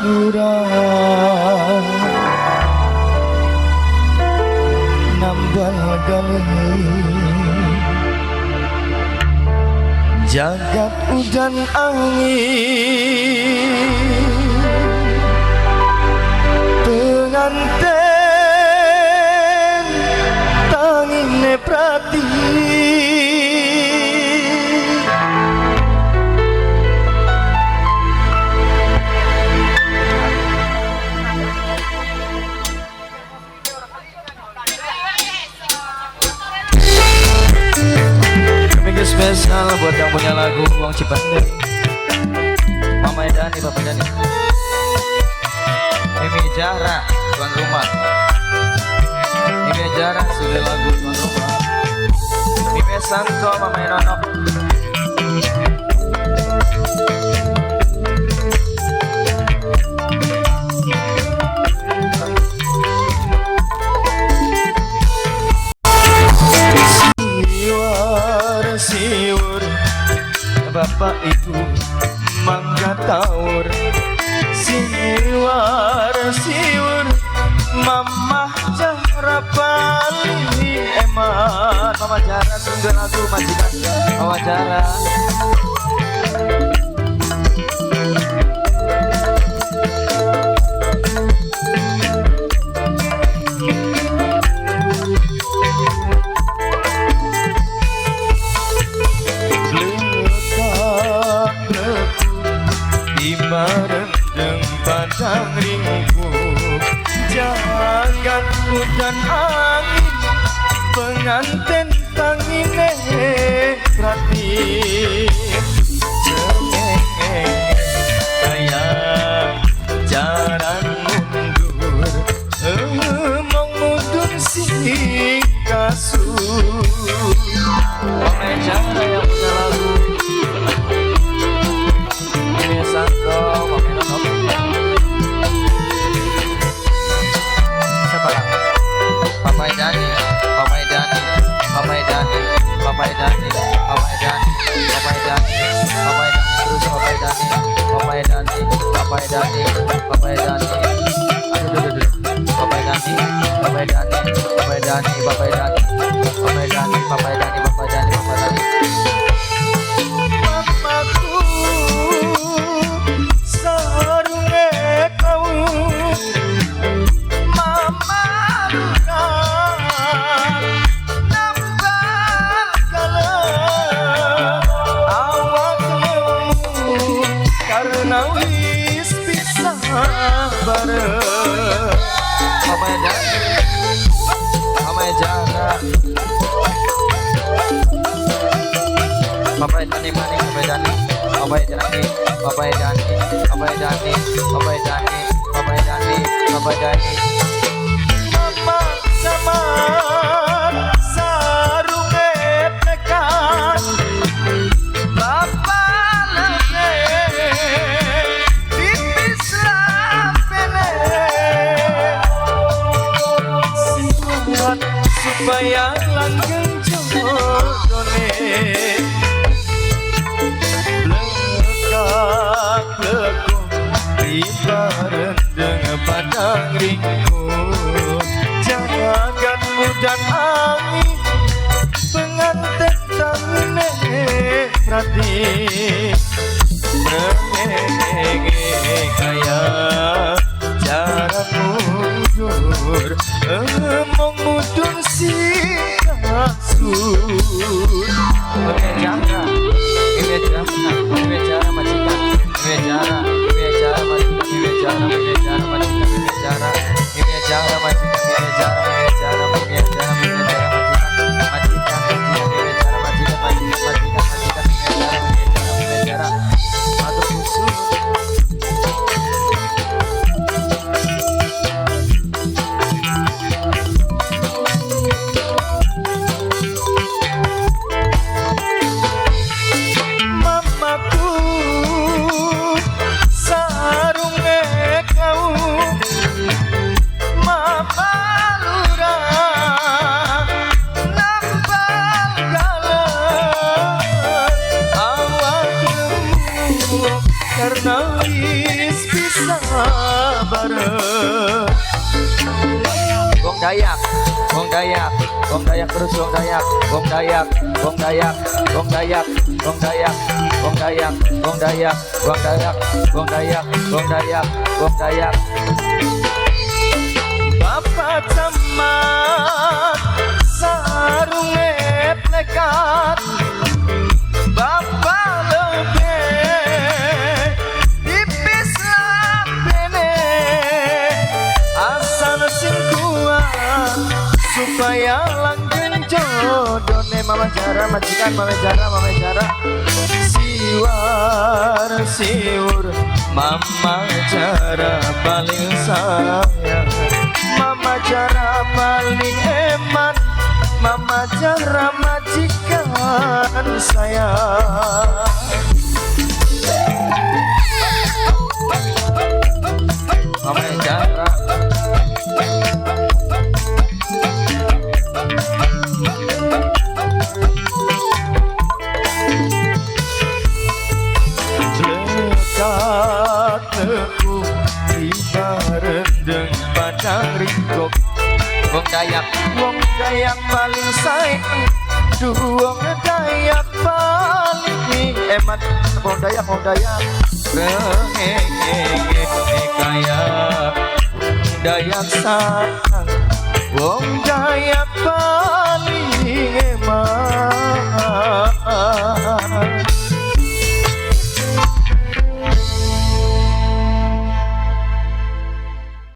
Lurah nambal galih jagat udan angin penganten tangine prati. Spesial buat yang punya lagu Wong Cipande, Mama Dani, Bapak Dani, Mimi Jara tuan rumah, Mimi Jara sudah lagu tuan rumah, Mimi Santo, Mama Nonok. Siwur bapak ibu mangga taur, siwar siwur mamah jara paling eman. Mama Jara sungguh lagu majikan Mama Jara. Barendeng padang ringku jagat udan angin penganten tangine prati cengeng kaya jaran mundur emong mudun sing kasur. Mama Jara yang punya lagu Santo, Mama Nonok. Siapa lagi? Papa Dani, Papa Dani, Papa Dani, Papa Dani, Papa Dani, Papa Dani, Papa Dani, terus Papa Dani, Papa Dani, Papa Dani, Papa Dani, aduh, aduh, aduh, Papa Dani, Papa Dani, Papa Dani, Papa Dani, Papa Dani, Papa Dani, Papa Dani, Papa Dani. Mamaku sarunge kau mama lurah nambal galeh awak lemu karena wis pisah bareng. Mama Dani, Mama Jara, Papa Dani maning, Papa Dani, Papa Dani, Papa Dani, Papa Dani, Papa Dani, Papa Dani, Papa Dani. Mama sama sarunge plekan bapak lele tipis rapene siap supaya langgeng jodone blekak blekung ribarendeng padang ringku jagat udan angin penganten tangine prati brengenge kaya jaran mundur emong mudun sing kasur. Mama Jara, Mama Jara, Mama Jara majikan, Mama Jara, Mama Jara majikan, Mama Jara, Mama Jara majikan, Mama Jara, Mama Jara majikan, Mama Jara, Mama Jara, Mama Jara, Mama Jara majikan, majikan, majikan, Mama Jara majikan, majikan, majikan, majikan, Mama Jara, Mama Jara, Mama Jara. Aduh khusus. Mamaku Karena wis bisa bareng. Wong Dayak, Wong Dayak, Wong Dayak terus Wong Dayak, Wong Dayak, Wong Dayak, Wong Dayak, Wong Dayak, Wong Dayak, Wong Dayak, Wong Dayak, Wong Dayak, Wong Dayak, Wong Dayak. Bapak camat sarunge plekat, bapak lebih tipis lambene, asal sing kuat supaya langgeng jodone. Mama Jara majikan, Mama Jara, Mama Jara. Siwar siwur Mama Jara paling sayang, Mama Jara paling eman, Mama Jara majikan sayang. Mama Jara. Lekat lekuk di barendeng padang ringkok. Wong Dayak, Wong Dayak paling sayang, wong Dayak paling eman. Wong Dayak, Wong Dayak. Rengenge kaya Dayak sayang, wong Dayak paling